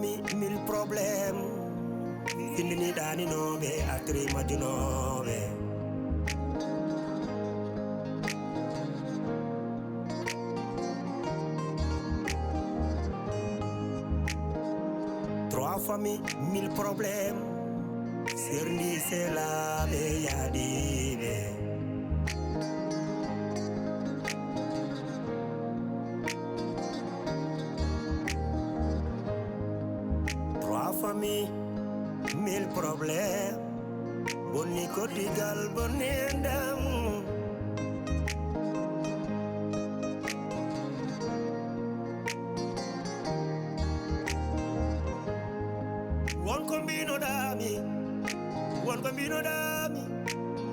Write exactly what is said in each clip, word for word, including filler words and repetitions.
Mi mille problème. Findini ɗaninooɓe, atri majjunooɓe. Trois familles, mille problèmes. Serndi selaaɓe yaadiiɓe. Trois familles, mille problèmes. Bonni koddigal, bonni enɗam. Won ko mbinoɗaami, won ko mbinoɗaami.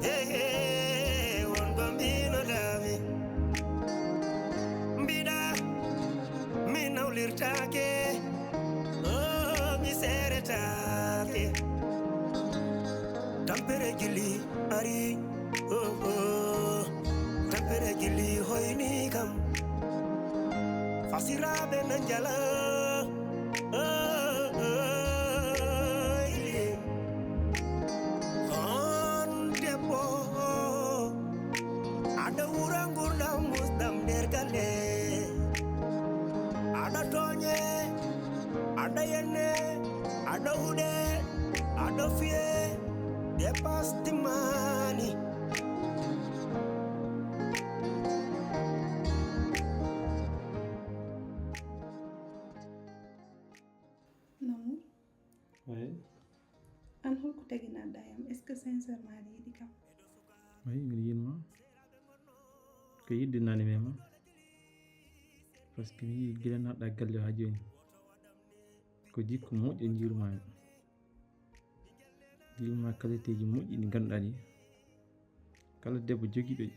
Hey, hey, won ko mbinoɗaami. Mbiɗa mi nawlirtaake, oh, mi seeretaake. Tampere jilli ari, oh, oh. Tampere jilli hoyni kam. Fasiraaɓe na njala, oh, oh, oh. On debbo, aɗa wura ngurdam musɗam nder galle. Aɗa tooñe, aɗa yenne, aɗa huɗe, aɗa fiye, dépasse timmaani. Namu, Oui. An holko tagi naɗɗa yam? Est-ce que sincèrement aɗa yiɗi kam? Oui, miɗa yiɗi ma. Ko yiɗde nani men ma. Parce que mi yii gila naɗɗa galle ha jooni. Ko jikku moƴƴo jiiru ma. Jiiru ma qualité ji moƴƴi ɗi ganduɗa ɗi. Kala debbo jogiiɗo ɗi.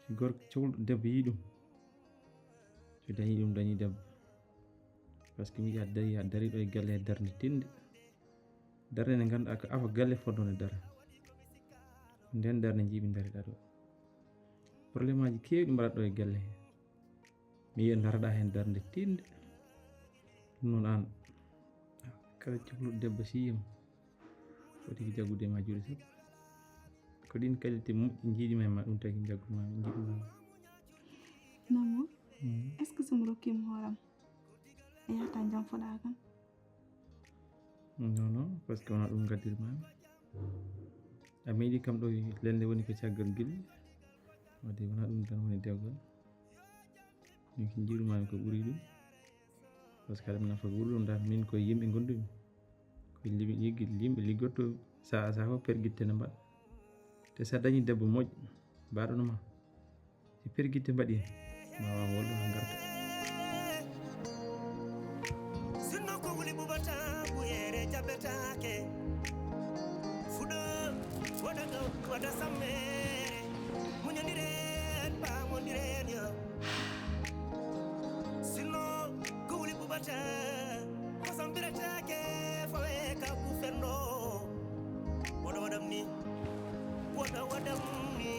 Si gorko cohluɗo debbo yii ɗum. So dañi ɗum dañi debbo. Parce que mi yiɗi a dari a dari ɗo e galle he darde tinde. Darde nde ganduɗa ko afa galle fodnode dara. Nden darde jiiɓi dariɗa ɗo. Problème aji kewɗi mbaɗat ɗo e galle he. Mi yiya daraɗa hen darde tinde. Ɗum noon an kala cohluɗo debbo si yima foti ko jaggude ma juuɗe sappo. Ko ɗin qualité moƴƴi jiiɗi ma e ma ɗum tagi jagguma jiiɗuma. Namu, est-ce que somi rokkima hooram a yahata jam foɗa kam? Non non, parce que wona ɗum gaddirma. A meeɗi kam ɗo lelde woni ko caggal gilli. Wadde wona ɗum tan woni dewgal. Min ko jiiɗumami ko ɓuri ɗum. Parce que aɗum nafa gulɗum da min koye yimɓe gondumi. Ko yimɓe liggotto saha saha fof pergitte ne mbaɗa. Te sa dañi debbo moƴƴo mbaɗono ma. Si pergitte mbaɗi ma wawa wolɗo ha garta. Sinno ko wuli ɓuɓata ɓuyere jaɓetaake. Fuɗo waɗa ɗo waɗa sammere. Muñondiren pamondiren yo. Sinno ko wuli ɓuɓata ko sambiretaake fawe ka ɓufenno. Woɗo waɗam ni. Woɗo waɗam ni.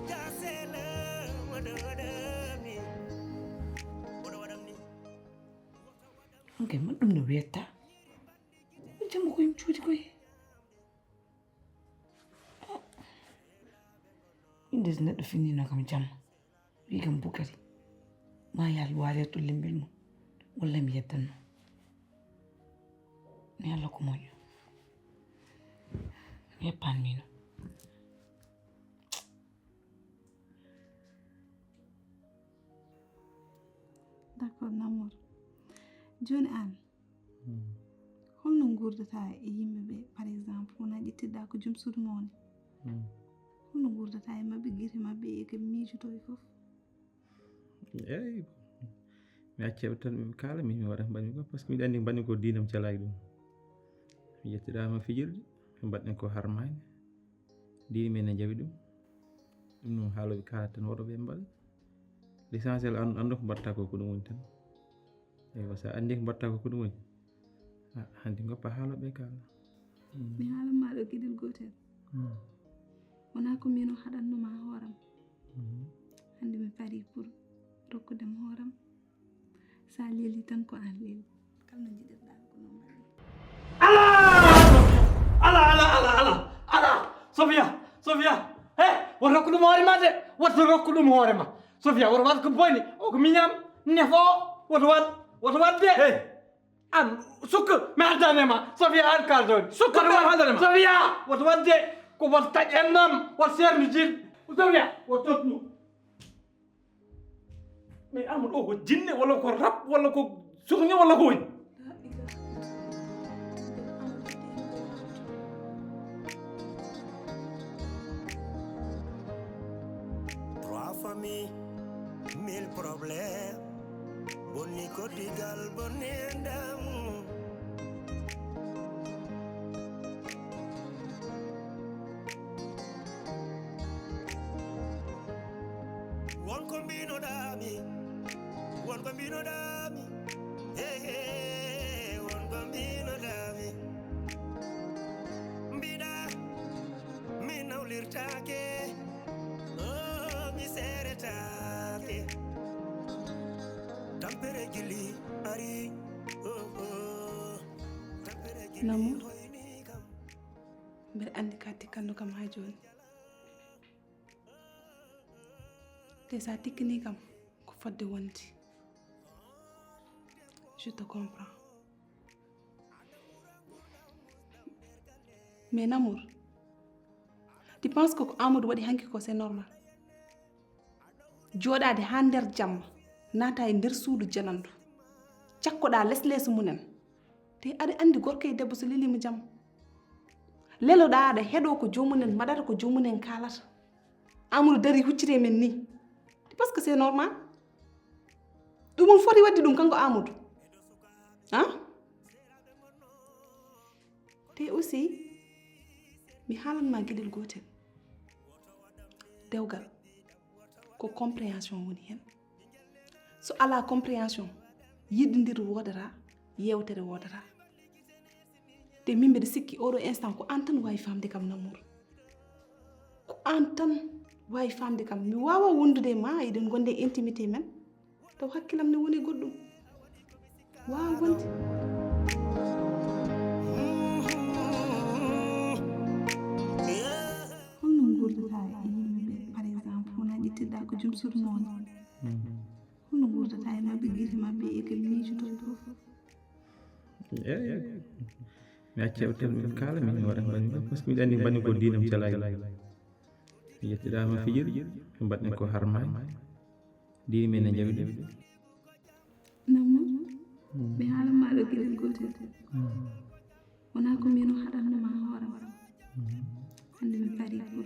Jasela woɗo waɗam ni. Woɗo waɗam ni. Oke, man ɗum no wiyata. Jamma ko yim cuuti koy. Inde so neɗɗo finnino kam jamma. Wi kam Bukari. Ma yal waade to limbil mo. Walla mi yettanno. Mi Allah ko moƴƴo. Mi yeppan mino. D'accord, Namour. Jooni aan, holno nguurdataa e yimɓe ɓe, par exemple, wona ƴettiɗaa ko joom suudu mawni? Holno nguurdataa e maɓɓe, gite maɓɓe e ko ɓe miijotoo e fof? Eyi, mi acca ɓe tan ɓe kaala, min mi waɗa ko mbaɗmi ko, parce que miɗa anndi ko mbaɗmi ko diinam calaaki ɗum. Mi ƴettiɗaama fijirde, ɓe mbaɗɗen ko harmaani. Diine men ne jaɓi ɗum. Ɗum noon haalooɓe kaalata tan woɗo ɓe mbaɗa. L'essentiel an anndo ko mbaɗta ko ko ɗum woni tan. Eywa, so a anndi ko mbaɗta ko ko ɗum woni. Ah, hanndi ngoppa haalooɓe kaala. Mi haalan ma ɗo geɗel gootel. Wonaa ko miin o haɗatno ma hooram. Hannde mi parii pour rokkude mo hooram. So a leelii tan ko aan leeli. Ala! Ala, ala, ala, ala, ala! Sofia! Sofia! He! Woto rokku ɗum hoore ma de! Woto rokku ɗum hoore ma! Sofia, woto waɗ ko boni! O ko miñam! Nefo! Woto waɗ! Woto waɗ de! He! An, sukka, mi haldanema. Sofia, an kaldon. Sukka, mi haldanema. Sofia, woto waɗ de. Ko woto taƴ en nam, woto serni jin. Sofia, woto totnu. Mais Amadou, o ko jinne, walla ko rap, walla ko sohni, walla ko woni? Trois familles, mille problèmes. Bonni ko digal, bonni e ndamu. Won ko mbinoɗami, won ko mbinoɗami. Hey, hey, won ko mbinoɗami. Mbiɗa mi nawlirtaake, oh, mi seretaake. Tampere jilli ari, oh, oh. Tampere jilli Namu, hoyni kam. Mbeɗa anndi ka tikkanno kam haa jooni. Te sa tikkini kam ko fodde wonde. Je te comprends. Mais Namour, tu penses que ko Amadou waɗi hanki ko c'est normal? Jooɗaade haa nder jamma, naata e nder suudu janandu, cakkoɗaa les les mumen. Te aɗa anndi gorko e debbo so leliima jamma. Leloɗaa aɗa heɗoo ko joomumen mbaɗata, ko joomumen kaalata. Amadou darii hucciti e men nii. Parce que c'est normal. Ɗum on foti waɗde ɗum kanko Amadou. Hein? Te aussi, mi haalan ma geɗel gootel. Dewgal, ko compréhension woni heen. So alaa compréhension, yiɗndir woodata, yeewtere woodata. Te min mbeɗa sikki oɗo instant ko aan tan waawi faamde kam Namour. Ko aan tan waawi faamde kam. Mi waawaa wondude e ma, eɗen ngondi e intimité men. Taw hakkilam ne woni goɗɗum. Waaw wonde. Holno nguurdataa e yimɓe ɓe, par exemple, wona ƴettirɗaa ko joom suudu ma woni? Holno nguurdataa e maɓɓe, gite maɓɓe e ko ɓe miijotoo fof? Eey, mi accii o tan, min kaala, min waɗa mbaɗi fof, parce que miɗo anndi mbaɗi ko diinam celaani. Mi yettidaama fijirde, ɓe mbaɗni ko harmaani. Diine men ne jaɓi ɗum. Namour, mi haalan ma ɗo geɗel gootel. Wonaa ko min o haɗatno ma hooram. Hannde mi parii pour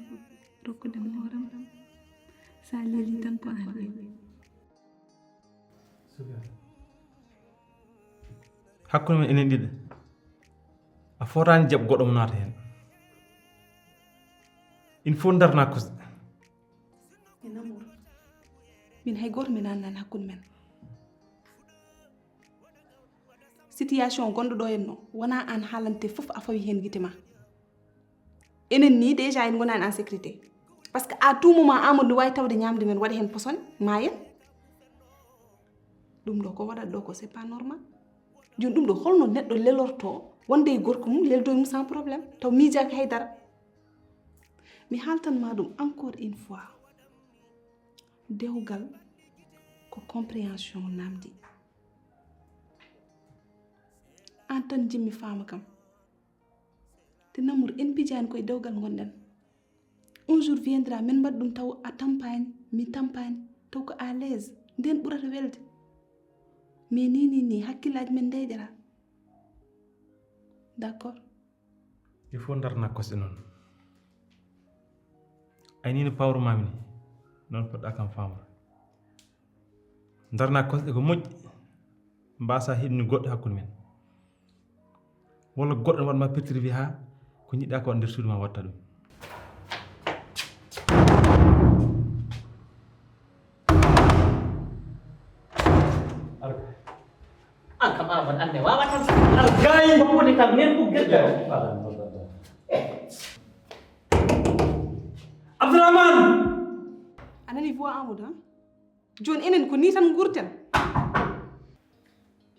rokkude ma hooram. Sa leelii tan ko aan leeli. Hakkunde men enen ɗiɗo, a fotaani jaɓ goɗɗo mo naata heen. Il faut darna kosɗe. Min Namour, min hay gooto mi naatnaani hakkunde men. Situation gonɗo ɗo henno, wonaa aan haalante fof a fawi heen gite ma. Enen nii déjà en ngonaani en sécurité. Parce que à tout moment Amadou ne waawi tawde ñaamde men waɗa heen poson, maayen. Ɗum ɗo ko waɗata ɗo ko c'est pas normal. Jooni ɗum ɗo holno neɗɗo lelorto wonde e gorko mum, leldo e mum sans problème, taw miijaaki hay dara. Mi haaltan ma ɗum encore une fois. Dewgal ko compréhension namdi. Aan tan njimmi faama kam. Te Namour, en pijaani koye dewgal ngonɗen. Un jour viendra, min mbaɗa ɗum taw a tampaani, mi tampaani, taw ko à l'aise. Nden ɓurata welde. Mais ni, ni, ni, hakkillaaji men ndeyƴata. D'accord? Il faut darna kosɗe noon. Ay ni no pawrumami ni, noon poɗɗa kam famde. Darna kosɗe ko moƴƴi, mbasa heɓni goɗɗo hakkunde men. Walla goɗɗo ne waɗma perturbi ha ko jiɗɗa ko waɗa nder suudu ma watta ɗum. An kam Amadou, an ne wawa tan. An gayi ko woni kam nen ko gerte. Abdourahmane! A nani voix Amadou, han? Joni enen ko ni tan gurten.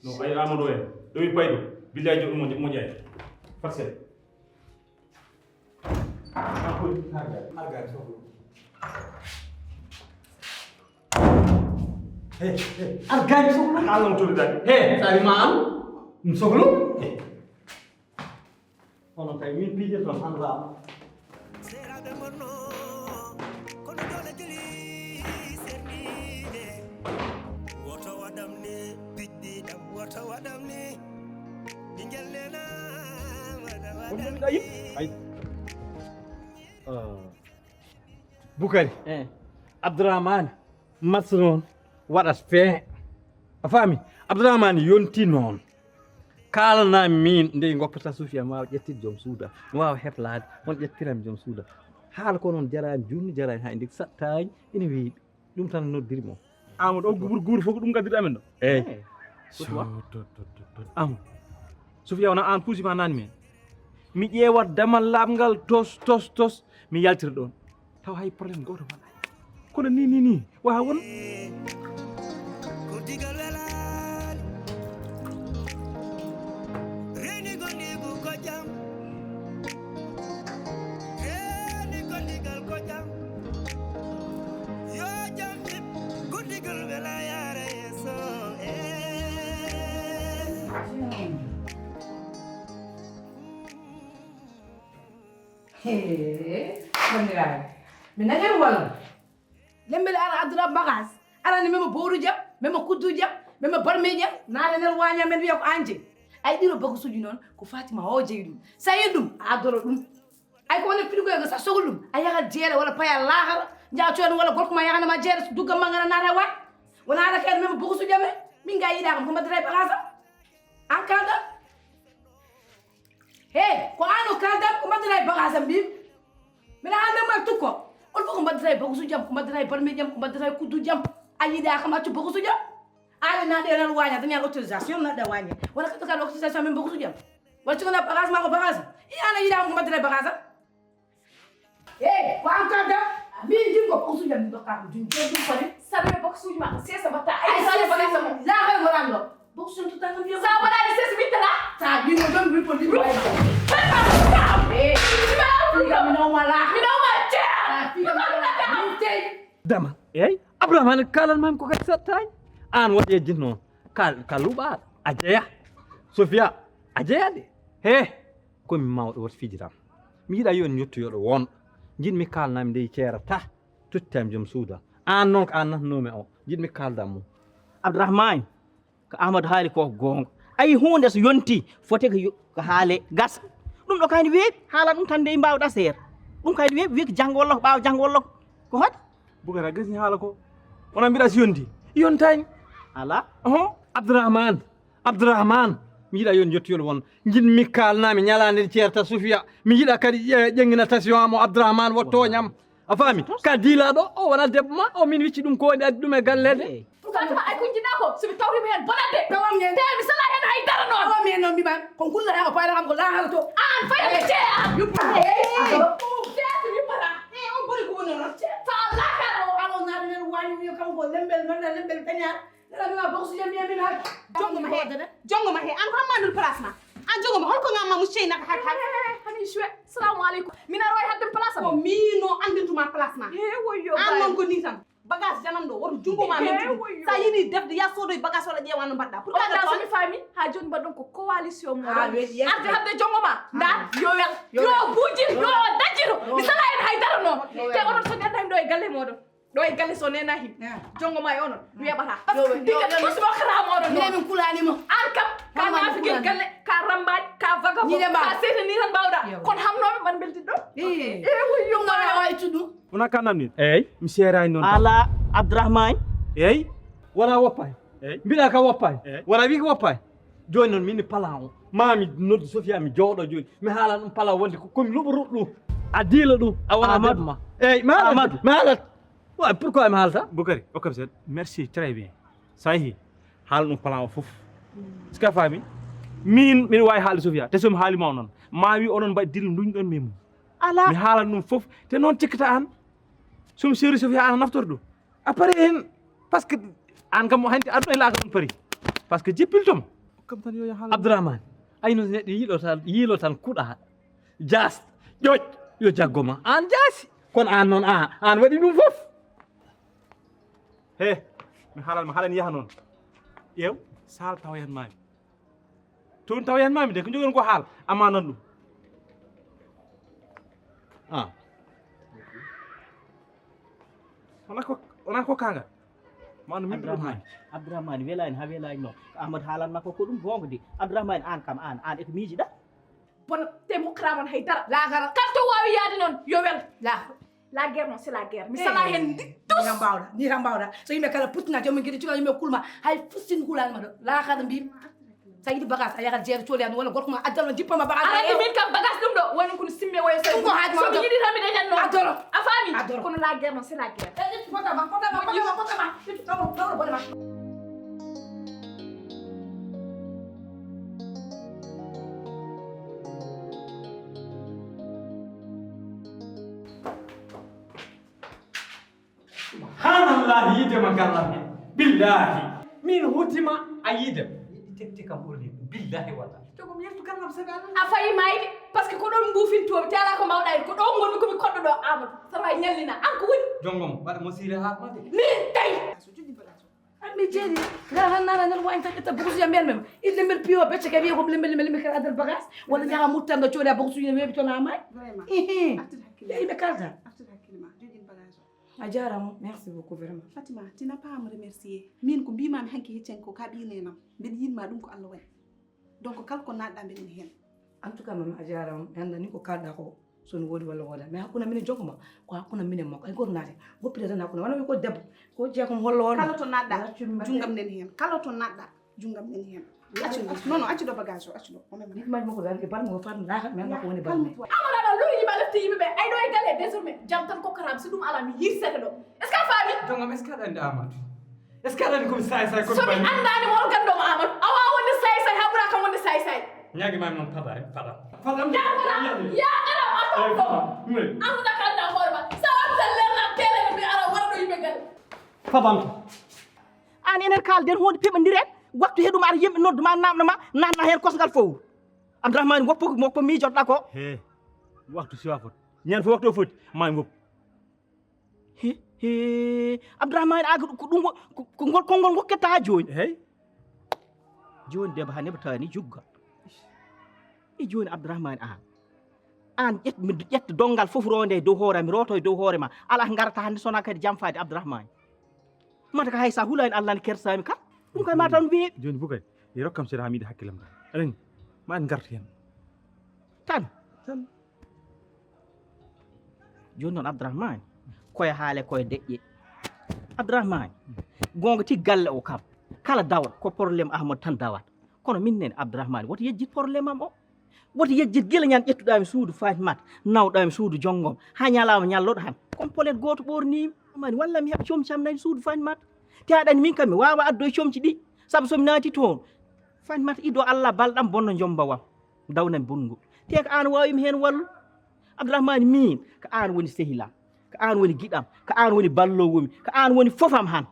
No ɓay Amadou en. Ɗo wi paydo. Billahi joɗɗum mo moƴƴani. Fat seeɗa. Argani sohlu. An on tolidani. He, sari ma an. Sohlu. Onon kay min piije ton an laaɓa. Seeraaɓe ngonno kono jole jeli serniide. Woto waɗam ni piɗɗi ɗam woto waɗam ni. Ɓingel nena waɗa waɗam ni. Ay. Bukari. Eh. Abdourahmane. Match noon waɗat fee. A faami? Abdourahmane yonti noon. Kaalanaa min nde ngoppata Sufiya, mi waawa ƴettude joom suuda, mi waawa heplaade, on ƴettiram joom suuda. Haala ko noon jaraani juutni, jaraani hay ndigi, saɗtaani, ina weeɓi. Ɗum tan noddiri mo. Amadou, o guur guur fof ko ɗum gaddiri amen ɗo. Eeyi. Amadou, Sufiya wona aan puusi ma naan men. Mi ƴeewat damal laaɓngal tos, tos, tos, mi yaltira ɗoon. Taw hay problème gooto wonaa. Kono ni, ni, ni, waawaa won. Ko digal welaani. Reeni gondigu ko jam. Reeni gondigal ko jam. Yo jam ɓe gondigal wela yaara yeeso. Eh. Hee, banndiraaɓe, mi nañan walla? Lembel ara addora bagage, arani mema bowru jam, mema kuddu jam, mema barme jam, naata nder waaña men wiya ko aan jeyi. Ay ɗiɗo bagasuuji noon, ko Fatima o jeyi ɗum. So a yeɗi ɗum, a addoro ɗum. Ay ko woni fiɗugoyga, so a sogli ɗum, a yahat jeere walla paya laakara, njaha coyno walla gorko ma yahana ma jeere, so duggan ma ngara naata e waañ. Wona ara kayre mema bagasuuji am he, min ga yiɗa kam ko mbaddata e bagage am. Aan kalɗa? He, ko aan o kaldan, ko mbaddata e bagage am, mbiimi. Mbiɗa haalda ma tukko. On fof ko mbaddata e bagasuuji am, ko mbaddata e barmeeji am, ko mbaddata e kudduuji am. A yiɗaa kam accu bagasuuji am. Aɗa naɗe nan waaña, dañan autorisation, naɗa waaña. Wona kadi kadi autorisation min bagasuuji am. Wala cigana bagage ma ko bagage am. I aan a yiɗaa kam ko mbaddata e bagage am. Eyi, ko an ka da, min jingo ko suuja mi doka ko jun jun jun ko ne. Sabe ko suuji ma, sesa bata ay sesa bata sama. La hay mo rando. Boksun to tan yo. Sa wala ni sesa bitala. Sa bi mo don bi ko di ko ay. Eh, mi no mala. Mi no ma che. Mi no mala. Dama. Eyi, Abdourahmane, kaalan maami ko kadi saɗtaani. Aan waɗi e jinno, ka, ka luɓaaɗo, a jeya. Sofia, a jeya de. He, ko mi mawɗo woto fijiram. Mi yiɗa yo en yettoyoɗo won. Njiɗmi kaalnami nde ceerata. Tottam joom suuda. Aan noon ko aan natnoomi o. Njiɗmi kaaldan mo. Abdourahmane, ko Amadou haali ko ko goonga. A yii huunde so yontii, foti ko yo-, ko haale gasa. Ɗum ɗo kayne weeɓi, haala ɗum tan dey mbaawɗa seer. Ɗum kayne weeɓi, wii ko janngo walla ko ɓaawo janngo walla ko hot. Bukara gasni haala ko. Wona mbiɗa so yontii. Yontaani. Alaa. Oho, Abdourahmane. Abdourahmane. Mi yiɗa yo en njettoyol won. Njiɗmi kaalnami ñalaande nde ceerta Sofia. Mi yiɗa kadi, eh, ƴeŋŋina tension am o Abdourahmane, wotto ñam. A faami? Ka diilaaɗo, o wona debbo ma, o min wicci ɗum ko woni addi ɗum e galle de. Fatima, ay ko jiɗɗa ko, so mi tawrima heen bonande. Tawam heen. Te mi salaa heen hay dara noon. Tawam heen noon mbiɗa, ko ngullata ko payata kam ko laakara to. Aan fay mi jeeya. Yuppa. Eh, eh, eh. Jeeya mi yuppata. Eh, on boni ko woni noon. Fa laakara o. Alo naade nder waañi wiyo kam ko lembel, manda lembel peñaar. Nana mi ma boksu jam mi amin hak. Jongo ma he. Jongo ma he. An ko amma nul place ma. An jongo ma hol ko ngamma musse naka hak hak. Hani shwe. Assalamu alaikum. Min ar way hadde place am. Ko mino andintuma place ma. He woyo. An non ko ni tan. Bagage janam ɗo, woto junngo ma memtu ɗum. Sa yiɗi defde, ya soodoy bagage walla ƴeewa no mbaɗɗa. Pour on ɗa somi faami, haa jooni mbaɗɗon ko coalition mooɗon. Arde hadde jonngo ma, nda, yo wel, yo bujir, yo dajiro. Mi salaa en hay dara noon. Te onon so nganndaa him ɗo e galle mooɗon. Ɗo e galle so nena him. Jonngo ma e onon, mi weɓata. Parce que diga tus mo kara mooɗon. Minen min kulaani mo. An kam, ka naafigel galle, ka rambaaj, ka vagabond, ka seytaane ni tan mbaawɗa. Kono hamnooɓe mbaɗ mbeltiɗo. Eh, woyo. Ɗum ɗo o ittu ɗum. Wona ka namni? Eey. Mi seeraani noon tan. Ala Abdourahmane. Eey. Wona woppaani? Eey. Mbiɗa ka woppaani? Eey. Wona wi ko woppaani? Jooni noon min ni palan o. Maa mi noddu Sofia mi jooɗo jooni. Mi haala ɗum palan wonde ko, ko mi luɓo ruɗɗu. A diila ɗum. A wona Amadou. Debbo ma. Eey, mi haalat. Amadou. Mi haalat. Wa, pourquoi mi haalata? Bukari, okkam sen. Merci, très bien. Sa yehi, haala ɗum palan o fof. Est-ce que a faami? Min, min waawi haalde Sofia. Te so mi haali ma o noon. Maa wi onon mbaɗi dil nduñɗon min mum. Ala. Mi haalan ɗum fof. Te noon cikkata aan. Sum seeri Sofia aan a naftorto ɗum. A pari heen. Parce que aan kam hanti aduna e laaka ɗum pari. Parce que jippiltom. Kam tan yo yaha haala. Abdourahmane, ay noon neɗɗo yiilo tan, yiilo tan kuɗa. Jaas, ƴoƴ, yo jaggo ma. Aan jaasi. Kono aan noon, a, aan waɗi ɗum fof. He, mi haalan ma, haɗan yaha noon. Ƴeew, sal taw yan maami. Toon taw yan maami de, ko njogon ko haal, amma nan ɗum. Ah. Wona ko, wona ko kanga. Ma no min ɗum Abdourahmane, haali. Abdourahmane, welaani, ha welaani noon. Ko Ahmad haalan makko ko ɗum goonga de. Abdourahmane, aan kam, aan, aan, e ko miijiɗa? Bona, te mukkata mon hay dara. Laakara. Kala to waawi yaade noon, yo wel. Laakara. La guerre, non, c'est la guerre. Mi salaa heen ndi tus. Ni kam mbaawɗa, ni kam mbaawɗa. So yimɓe kala puttina, joom min gide cukalaa, yimɓe kulma. Hay fustin hulaani ma ɗo. Laakara mbiimi. So a yiɗi bagage, a yahat jeere cooli an, walla gorko ma addano jippama bagage. Aɗa anndi min kam bagage ɗum ɗo, woni kono simme oyo so. Ɗum ko haaju ma. So mi yiɗi tan mi dañat noon. Addoro. A faami? Addoro. Kono la guerre, non, c'est la guerre. E, ƴettu pota ma, pota ma, pota ma, pota ma. Ƴettu ɗo, ɗo, ɗo, bone ma. Subhanallah, yiide ma gallam he. Billahi. Min hutima a yiide. Yiɗi tekti kam ɓurni. Billahi wallahi. Jogo mi yettu gallam sabi Allah. A fayi mayde, parce que ko ɗon mbuufintoomi, te alaa ko mawɗa en, ko ɗon ngonmi ko mi koɗɗo ɗo Amadou. Saɗa wawi ñallina, an ko woni? Jongom, waɗa mo siire haa mate. Min tawi. So jogi bagage o. An mi jeeri, la han nana nan wayin tan ƴetta bukusuya mbiyan mem. Il lembel piyo becce ke wiye ko lembel lembel lembel kala adal bagage. Wala jaha muttan ɗo cooli a bukusuya webi toon a may. Vraiment. Ihi. Artir hakkille. Ɓe kalta. Artir hakkille ma, jogin bagage o. A jaaraama, merci beaucoup, vraiment. Fatima, tu n'as pas à me remercier. Min ko mbimami hanki heccen ko ka ɓi nenam. Mbeɗa yinma ɗum ko Allah waɗi. Donc kala ko naɗɗa mbeɗen heen. En tout cas, mami a jaaraama. Mi annda ni ko kalɗa ko, so no woodi walla wooda. Mais hakkunde minen jogo ma, ko hakkunde minen makko. Ay goto naate. Woppita tan hakkunde. Wona wi ko debbo, ko jeekom hollo wonno. Kala to naɗɗa, junngam nen heen. Kala to naɗɗa, junngam nen heen. Accu ɗum. Non, non, accu ɗo bagage o, accu ɗo. Ko men. Yimɓe majji makko dal, e barmi ko fat naaka, men makko woni barmi. Amana ɗo, lo yima lefte yimɓe ɓe. Ay ɗo e galle, désormais, jam tan kokkatam, so ɗum ala, mi hirsete ɗo. Est-ce que a faami? Jongam, est-ce que aɗa anndi Amadou? Est-ce que aɗa anndi ko mi saay saay, ko mi so mi anndaani mo, hol ganndo mo Amadou? A waawa wonde saay saay, haa ɓura kam wonde saay saay. Ñaagi ma noon, pada, pada. Pada, ya, pada, ya, pada, a tawan ɗo. Annduɗa kalɗa hoore ma. Sa watti tan lelna tele no mi ara wara ɗo yimɓe galle. Fadam. Aan enen kaalden huunde peɓondiren, waktu heɗum ara yimɓe noddu ma, naamna ma, naatna heen kosngal fowru. Abdourahmane, woppu mo ko miijotoɗa ko. He, waktu siwa foti. Ñande fof waktu o foti, ma en woppu. He, he, Abdourahmane, a ko ɗum, ko, ko ngol konngol ngokketta haa jooni. Hey. Jooni debbo haa neɓataani jugga. E jooni Abdourahmane aan. Aan ƴet-, mi ƴetta donngal fof ronde e dow hoore am, mi rooto e dow hoore ma. Alaa ko ngarata hannde so wonaa kadi jam faade Abdourahmane. Mata ko hay so a hulaani Allah ne kersaami kala. Ɗum kay ma tan weeɓi. Jooni Bukay, e rokkam seeɗa haa mi yiɗa hakkillam tan. Aɗa anndi? Ma en ngartu heen. Tan. Tan. Jooni noon Abdourahmane, koye haale koye deƴƴe. Abdourahmane, goonga tigi galle o kam, kala dawat ko problème Ahmadu tan dawat. Kono min nene Abdourahmane, woto yejjit problème am o. Woto yejjit gila ñande ƴettuɗaami suudu Fatmat, nawɗaami suudu jonngom, haa ñalaama ñalloɗo han. Complet gooto ɓoorniimi. Mani walla mi heɓa comci am nani suudu Fatmat. Te aɗa anndi min kam mi waawa addoy comci ɗi. Sabu so mi naati toon, Fatmat ido Allah balɗam bonno jomba wam. Dawnam bonngo. Te ko aan waawi mi heen wallu. Abdourahmane, min ko aan woni sehilam. Ko aan woni giɗam. Ko aan woni balloowo mi. Ko aan woni fof am han.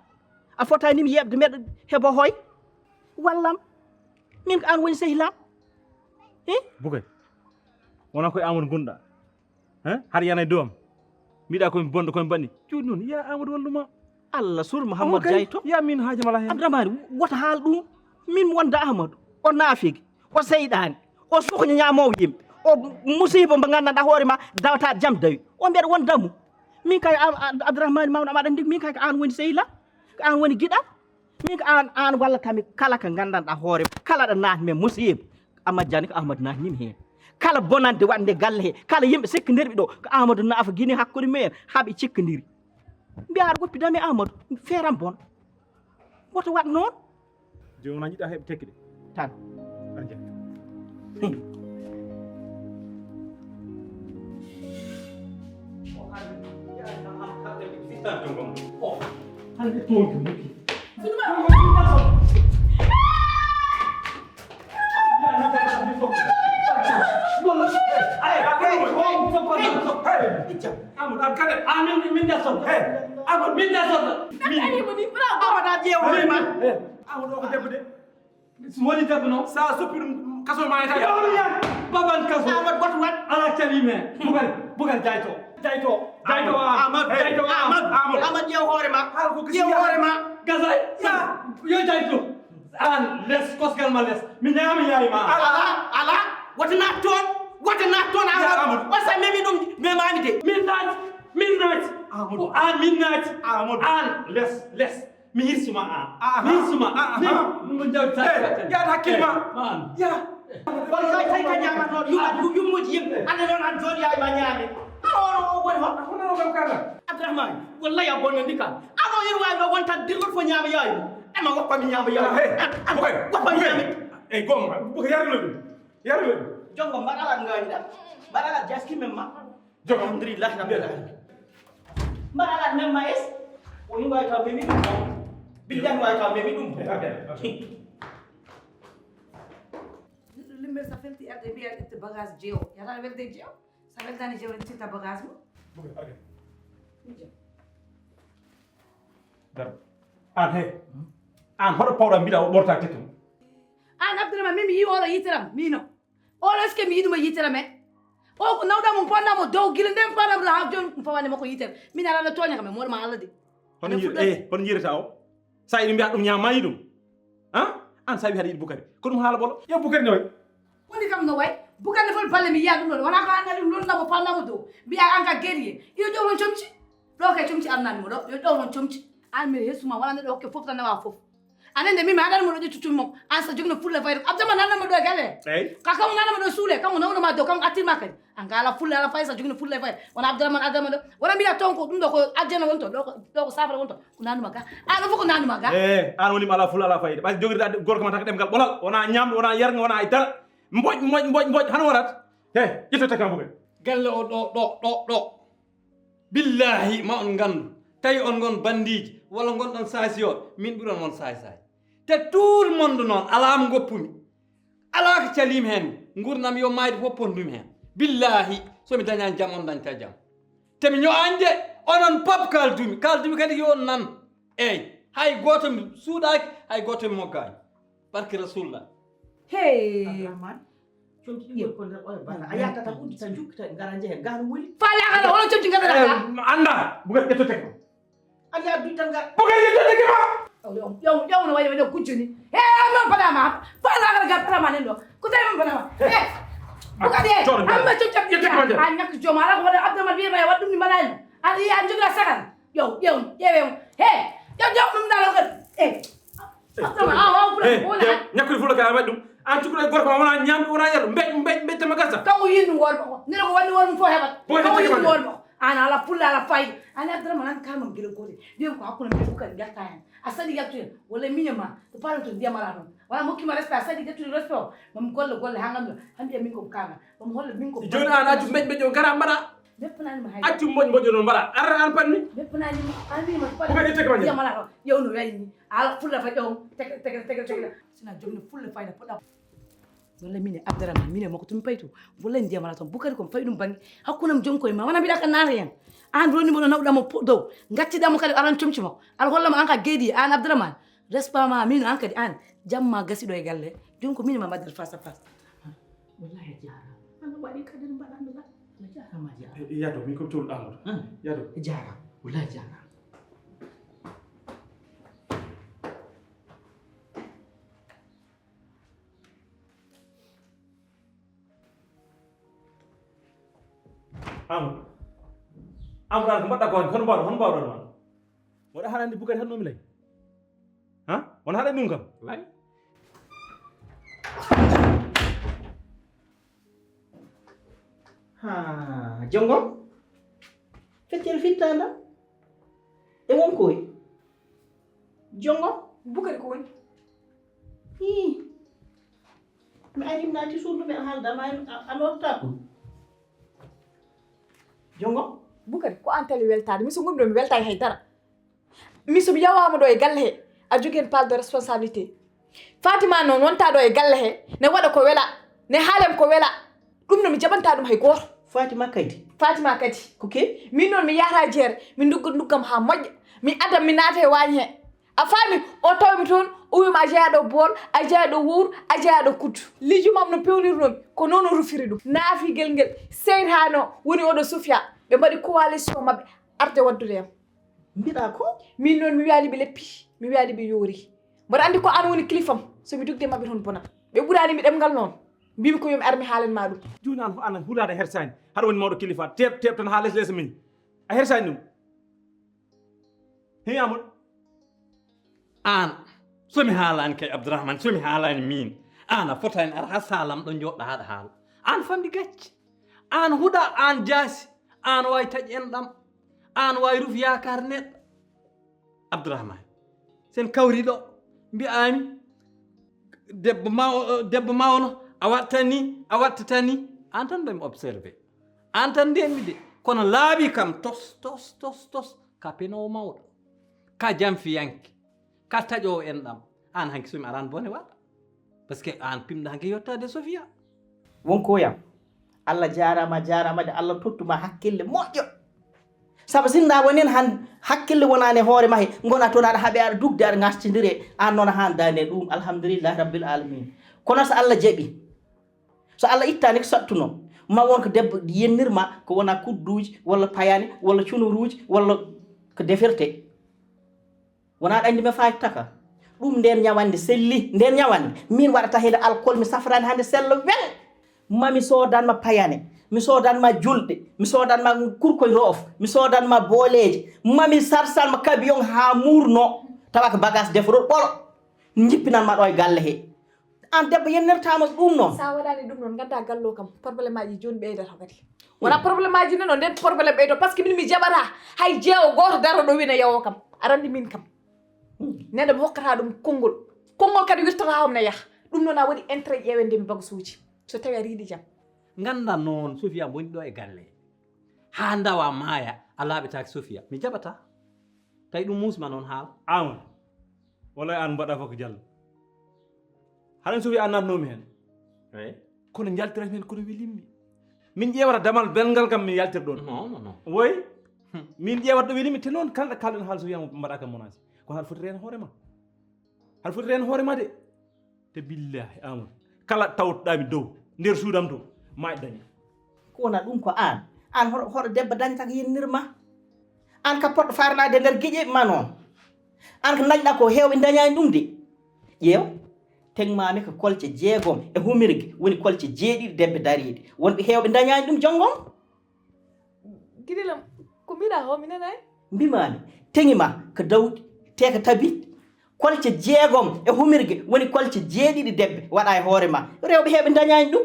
A fotaani mi yeɓde mbeɗa heɓa hoy. Wallam. Min ko aan woni sehilam. He? Bukay. Wona koye Amadou ngonɗa. He? Haɗa yana e dow am. Mbiɗa komi bonɗo, komi banni. Jooni noon, ya Amadou walluma. Allah sur Mouhammad Jay to. Ya min haaji mala heen. Abdourahmane, wota haal ɗum. Min wonda Amadou. O naafigi. O seyɗaani. O suuxña ñaamoowo yimɓe. O musiiba mbo nganndanɗaa hoore ma dawata jam dawi. O mbeɗa wonda mo. Min kay Ab-, Ab-, Abdourahmane mawɗo am aɗa anndi min kay ko aan woni sehil am. Ko aan woni giɗam. Min ko aan, aan wallata mi kala ko nganndanɗaa hoore, kala ɗo naatmi e musiiba, a majjaani ko Ahmadu naatnii mi heen. Kala bonannde waɗnde galle hee, kala yimɓe sikkindirɓe ɗo, ko Ahmadu naafa gini hakkunde mumen, haa ɓe cikkondiri. Mbiyaa aɗa woppida mi Ahmadu, feeram bon. Woto waɗ noon. Jooni wona njiɗɗaa heɓde tekki de. Tan. Aɗa jaggi. Hmm. Hannde toon ko nokki. Amadou, an kadi, an min, min, min ndesoto. Hey, Amadou, min ndesoto. Min. Amadou, a ƴeewa hoore ma. Hey, Amadou, o ko debbo de. Woni debbo noon. Sa soppi ɗum kaso ma eta. Yawmi yan. Baban kaso. Amat, what, what? Ala calime. Bugar, bugar jayto. Jayto. Jayto. Amat, Jayto. Amat, Amat, Amat, ƴeew hoore ma. Ƴeew hoore ma. Gasay. Ya. Yo jayto. An les, kosgal ma les. Mi ñaami yaay ma. Ala, ala. Wata naat toon. Wata naat toon. Amat. O sa memi ɗum, memami de. Min naat. Min naat. Amat. Ko an min naat. Amat. An les, les. Mi hirsuma an. Mi hirsuma. Min mo jawta. Yaat hakkille ma. Ya. Wallahi, tawi ka ñaama noon, yumma, yummuji yimɓe. Ande noon an jooɗi ay ma ñaame. Awa, o woni hon? Hono o kam kala. Abdourahmane, wallahi a bonnandi kam. Ano yen wawi ɗo wontan dirgol fo ñaama yaay mo. Ema woppa mi ñaama yaay mo. Hey, woppa mi ñaama. Hey, gonga. Buka yarlo ɗum. Yarlo ɗum. Jongo mbaɗa lan ngañi ɗa. Mbaɗa lan jaski men ma. Jogo. Alhamdulillah rabbil alamin. Mbaɗa lan men ma es. O yi wawi taw memi ɗum. Billahi wawi taw memi ɗum. Neɗɗo limmel sa felti arde mbiya ƴetta bagage jeewo. Yata welde jeewo. Sa weltani jeewo ƴetta bagage mo. Dar. An he. An hoɗo pawɗa mbiɗa o ɓorta tettum. An Abdourahmane, min mi yi oɗo yitiram mino. Oɗo est-ce que mi yiɗuma yitiram e? O ko nawɗa mo ponɗa mo dow gila nden paɗa mo ha joni ɗum fawande makko yitere. Min ala no tooña kam e moɗo ma Allah de. Hono jir eh hono jirata o? Sa yiɗi mbiya ɗum ñamayi ɗum. Ha? An sa wi haɗa yiɗi Bukari. Ko ɗum haala bolo. Yo Bukari no way. Woni kam no way. Bukari ne foti balle mi yiya ɗum ɗon. Wona ko an ari ɗum lonna mo panna mo dow. Mbiya an ka guerrier. Yo ƴow non comci. Ɗo kay comci arnani mo ɗo. Yo ƴow non comci. An mi hesuma wala neɗɗo hokke fof tan nawa fof. Anen de mi ma haɗan mo ɗo ƴettu tummo. An sa jogno fulla fayde. Abdama nanna mo ɗo e galle. Ka kam nanna mo ɗo suule. Kam nanna ma dow kam attirma kadi. An ka ala fulla ala fayde sa jogno fulla fayde. Wona Abdourahmane Adama ɗo. Wona mbiya ton ko ɗum ɗo ko aljanna wonto. Ɗo ko ɗo ko safara wonto. Ko nanuma ga. An ɗo fof ko nanuma ga. Eh, an woni mi ala fulla ala fayde. Ɓay jogirde adde gorko ma tan ko ɗemgal ɓolal. Wona ñamɗo, wona yarnga, wona e dal. Mboƴ mboƴ mboƴ mboƴ hano waɗat. He, ƴetto takam bugal. Galle o ɗo ɗo ɗo ɗo. Billahi ma on ngandu. Tawi on ngon bandiji walla ngonɗon saasi o, min ɓuran on saay saay. Te tout le monde noon ala mo goppumi. Ala ko calimi hen. Ngurnam yo mayde fof pondumi hen. Billahi so mi dañani jam on dañta jam. Te mi ño'ani de onon pop kaldumi. Kaldumi kadi yo on nan. Eyyi hay goto mi suuɗaki hay goto mi moggani. Barke Rasulullah. Hey. Abdourahmane. Comci ɗi ngoni ko nder oya bana a yahata tan uddita jukkita ngara jehe gano woni. Fala ala wala comci ngara ga. Anda bugal ƴetto teke. Anda duttal ngal. Bugal ƴetto teke ma. Yow yow yow no wayi wayi gujjuni. He amma fala ma. Fala ala ga fala ma nendo. Ko tay mun fala ma. He. Bugal de. Amma comci comci. A ñak joma ala ko wala Abdourahmane bi ma wad dum ni malani. Ali an jogla sagal. Yow yow yewe. He. Yow yow dum dal ko. Eh. Ñakkude fulo ka waɗi ɗum. An cukuɗo e gorko ma wona ñaamɗo wona yar mbeƴ mbeƴ mbeƴ tama gasa. Kanko yinnu worɓe ko nene ko woni worɓe fof heɓat. Kanko yinnu worɓe ko an ala fulla ala fayda. An abdurahman an kalmam gila gote. Mbiyam ko hakkunde mbiɗa bukkat mbiyatta hen. A saɗi yaltude walla miño ma to palanto ndiyam ala toon wala mokkima respect a saɗi ƴettude respect o. Mam golle golle ha ganduɗa han mbiya min ko kanga. Mam holla min ko joni an accu mbeƴ mbeƴ o gara mbaɗa. Mbeppanaani ma hay. Accu mboƴ mboƴo noon mbaɗa arra an panni. Mbeppanaani ma an mbima ko palanto ndiyam ala toon. Ƴewno wayni. Ala fulla fa ƴoom teke teke teke teke. Sina jogni fulla fayda poɗɗa. Walla mine abdarama mine moko tumi paytu. Walla ndiyam ala toon bukari kon fayi ɗum bangi. Hakkunam jonko e ma wana mbiɗa ka naata hen. An roni mo nawɗa mo dow ngacciɗa mo kadi aran comci mo. Ala holla mo an ka geedi an abdarama. Respa ma min an kadi an jamma gasiɗo e galle. Jonko mine ma mbaɗir face à face. Wallahi a jarama. An waɗi kadir mbaɗanɗo la. A jarama a jarama. Yado min ko tol amadou. Yado. A jarama. Wallahi a jarama. Amadou. Amadou an ko mbaɗɗa ko hono mbaɗo hono mbaɗo ma. Mboɗo haɗa andi bukari hannomi lay. Ha wona haɗa ɗum kam lay. Ha jongo feccel fittanda e wonkoy. Jongo bukari ko woni? Hi. Mi ari mi naati suudu mi a haalda ma a notta ko. Jongo bukari ko an tali weltade mi so gumɗo mi weltani haydara. Min somi yawama ɗo e galle he a jogi hen pal de responsabilité. Fatima noon wonta ɗo e galle he ne waɗa ko wela ne haalem ko wela. Ɗum no mi jaɓanta ɗum hay goto. Fatima kadi. Fatima kadi. Ok. Min noon mi yahata jeere mi dugga duggam ha moƴƴa mi adam mi naata e waañi he. A faami? O tawmi toon, o wiima a jeyaa ɗo bool, a jeyaa ɗo wowru, a jeyaa ɗo kuddu. Liiju mam no peewnirnoomi, ko noon o rufiri ɗum. Naafigel ngel seytaane o woni oɗo Sofia. Ɓe mbaɗi coalition maɓɓe arde waddude yam. Mbiɗa ko? Min noon mi wiyaani ɓe leppi, mi wiyaani ɓe yoori. Mboɗo anndi ko aan woni kilifam, so mi dugde maɓɓe toon bonat. Ɓe ɓuraani mi ɗemngal noon. Mbimi ko yo mi ar mi haalan ma ɗum. Jooni aan ko aan hulaade a hersaani. Haɗa woni mawɗo kilifa, teeɓ, teeɓ tan haa les les min. A hersaani ɗum. Hii Amadou. Aan, so mi haalaani kay Abdourahmane, so mi haalaani miin, aan a fotaani ar haa saalam ɗo njooɗɗa haɗa haala. Aan famɗi gacce. Aan huɗa, aan jaasi, aan waawi taƴ enɗam, aan waawi ruf yaakaar neɗɗo. Abdourahmane, sen kawri ɗo, mbi'aami, debbo maw-, debbo mawno, a watta ni, a wattata ni, aan tan ɗo mi observé. Aan tan ndeenmi de, kono laabi kam tos, tos, tos, tos, ka penoowo mawɗo, ka jamfiyanke, ka taƴoowo enɗam, aan hanki so mi araan bone waɗa. Parce que aan pimɗa hanki yottaade Sofia. Wonko yam, Allah jaaraama, jaaraama de Allah tottuma hakkille moƴƴo. Sabu sinno a woni heen han hakkille wonaani e hoore ma he, ngona toon aɗa haɓe aɗa dugde aɗa ngartindire, aan noon a haandaani e ɗum, alhamdulillahi rabbil alamin. Kono so Allah jaɓi, so Allah ittaani ko sattuno, ma won ko debbo yennirma ko wona kudduuji walla payaani walla cunuruuji walla ko defirte. Wona aɗa anndi mi faaytata ka. Ɗum nden ñawannde selli, nden ñawannde min waɗata heen alcool mi safrani hannde sello wel. Ma mi soodan ma payane, mi soodan ma julɗe, mi soodan ma kurkoy roof, mi soodan ma booleeje, ma mi sarsal ma kabiyon haa muurno, tawa ko bagage defrol ɓolo. Jippinan ma ɗo e galle he. Aan debbo yennirtaama ɗum noon. Sa waɗaani ɗum noon, nganndaa gallo kam, problème aji jooni ɓeydata kadi. Wona problème aji nano, nden problème ɓeydo, parce que min mi jaɓata hay jeewo gooto daro ɗo wina yawo kam. Aɗa anndi min kam. Neɗɗo mi hokkata ɗum konngol. Konngol kadi wirtata hom na yaha. Ɗum noon a waɗi intérêt ƴeewende mi bagasuuji. So tawi aɗa yiɗi jam. Nganndaa noon, Sofia woni ɗo e galle. Haa ndawa maaya, a laaɓetaake Sofia. Mi jaɓata. Tawi ɗum muusma noon haala. Aan, wallay aan mbaɗa fof ko Jallo. Haɗa anndi Sofia aan naatnoomi heen. Eey. Kono njaltirat heen kono welimmi. Min ƴeewata damal belngal kam min yaltir ɗoon. Non, non, non. Woy. Hmm. Min ƴeewata ɗo welimmi te noon kala ɗo kaalɗen haala Sofia mbaɗa kam menacé. Kono haɗa foti reen hoore ma. Haɗa foti reen hoore ma de. Te billaahi Amadou. Kala tawtoɗaami dow nder suudam to ma dañe. Ko wona ɗum ko aan. Aan hoɗo, hoɗo debbo dañata ko yennir ma. Aan ka poɗɗo faarnaade nder giƴe ma noon. Aan ko dañɗa ko heewɓe dañaani ɗum de. Ƴeew, teŋmaami ko kolce jeegom e humirge woni kolce jeeɗiɗi debbe dariiɗe. Wonɓe heewɓe dañaani ɗum jonngom. Giɗel am, ko mbiɗa ho mi nanaani? Mbimaami, teŋi ma ko dawɗi, te ko tabitɗi. Kolce jeegom e humirge woni kolce jeeɗiɗi debbe waɗa e hoore ma. Rewɓe heewɓe dañaani ɗum.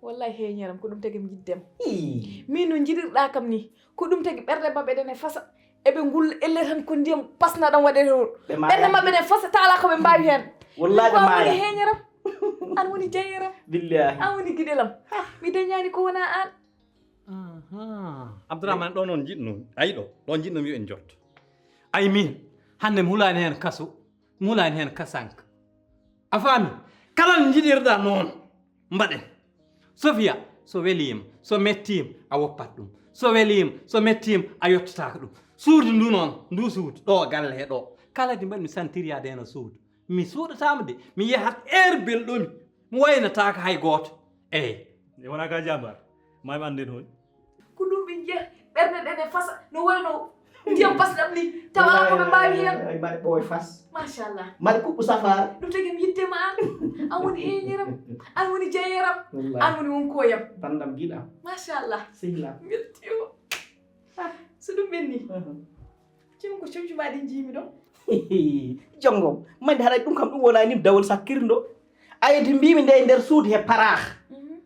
Wallahi heeñeram, ko ɗum tagi mi yiɗdema. Ii. Min no njiɗirɗa kam ni, ko ɗum tagi ɓerɗe maɓɓe ɗen e fasa. Eɓe ngulla elle tan ko ndiyam pasnaɗam waɗete toon. Ɓe maaya. Ɓerɗe maɓɓe ɗen fasa, ta ala ko ɓe mbaawi heen. Wallahi ɓe maaya. An woni heeñeram. An woni jeyeram. Billahi. An woni giɗelam. Mi dañaani ko wona an. Ahaa. Abdourahmane, ɗo noon njiɗnoo. Ayi ɗo, ɗo njiɗnoo mi en jotto. Ayi min, hannde mi hulaani heen kaso, mi hulaani heen kasanka. A faami? Kala no njiɗirɗa noon, mbaɗen. Sofia, so weliima, so mettiima, a woppat ɗum. So weliima, so mettiima, a yottataako ɗum. Suudu ndu noon, ndu suudu, ɗo galle he ɗo. Kala di mbaɗmi santiriyaade heen o suudu. Mi suuɗataama de, mi yahat heure belɗomi. Mi waynataako hay gooto. Eey. E wona ka jambar. Ma mi annden hoy. Ko ɗum ɓe njiya, ɓernde ɗen e fasa, no wayno ndiyam pasɗam ni. Tawa ko ɓe mbaawi heen. Ay, mbaɗe ɓooy fas. Machallah. Mbaɗe kuɓɓu safaara. Ɗum tagi mi yiɗde ma an. An woni heeñeram. An woni jeyeram. Wallahi. An woni wonkoyam. Bandam giɗam. Machallah. Sehlam. Belti o. Ah, so ɗum ɓenni. Mhm. Cim ko cumci ma ɗin jiimi ɗo. Jonngo, mande haɗa ɗum kam ɗum wona ni dawol sakkirndo. Ayde mbimi nde e nder suudu he paraax. Mhm.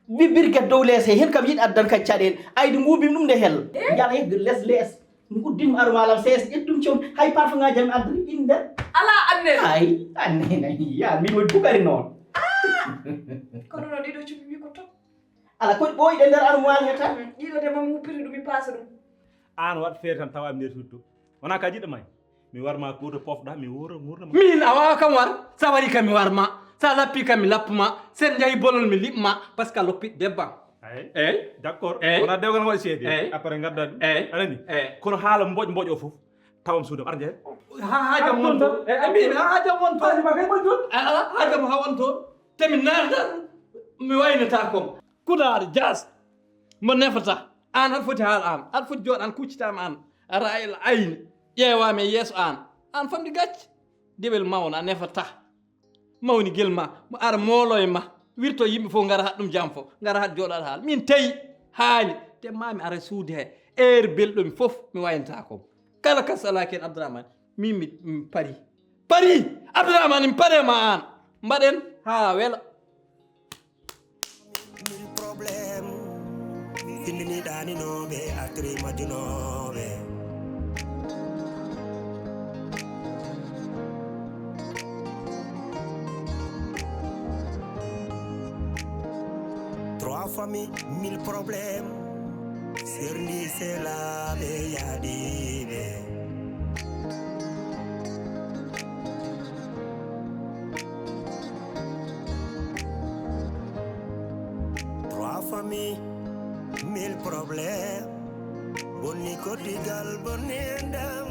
Wi birget dow lees he, hen kam yiɗi addan kadi caɗeele. Ayde ngubim ɗum nde hel. Eh? Njala yegg les les. Nguddin armalam sees, ƴettum com, hay parfum ngaji am addi ɗin nder. Ala anne. Ay, anne na ya, min woni bugari noon. Ah! Kono no ɗiɗo cummi ko to. Ala ko ɓooyɗe nder armoire he tan. Ɗiɗo de mam wuppiri ɗum, mi paasa ɗum. Aan waɗ feere tan tawa mi nder suudu to. Wona ka jiɗɗo may. Mi war ma gooto pofɗa, mi wuura, wuurna ma. Min a waawa kam war. Sa wari kam mi war ma. Sa lappi kam mi lappu ma. Sen njahi bolol mi liɓ ma. Parce que a loppi debba. Eey. Eey. D'accord. Eey. Wona dewgal waɗi seede. Eey. Après ngadda ɗum. Eey. Anani? Eey. Kono haala mboƴ mboƴ o fof. Tawam suudam, ar njeeya. Ha haajam wonto. E, e, mbiimi, ha haajam wonto. Haaju ma kay ɓoy toon. A, ala haajam ha wonto. Te mi naata, mi waynata kon. Kudaar, Jaas, mo nefata. Aan aɗa foti haal aan. Aɗa foti jooɗ aan kuccitaama aan. Ra'ayil ayni. Ƴeewaami e yeeso aan. Aan famɗi gacce. Dewel mawna, a nefata. Mawni gel ma, mo ara moolo e ma. Wirto yimɓe fof ngara haɗ ɗum jam fof. Ngara haɗ jooɗo aɗa haal. Min tawi haali. Te mami ara suude he. Heure belɗo mi fof mi waynata kon. Kala ka salaki en Abdourahmane, min mi, mi pari. Pari! Abdourahmane, mi pare ma aan. Mbaɗen haa wela. Mille problèmes. Findini ɗaninooɓe, atri majjunooɓe. Trois familles, mille problèmes. Serndi selaaɓe yaadiiɓe. Trois familles, mille problèmes. Bonni koddigal, bonni enɗam.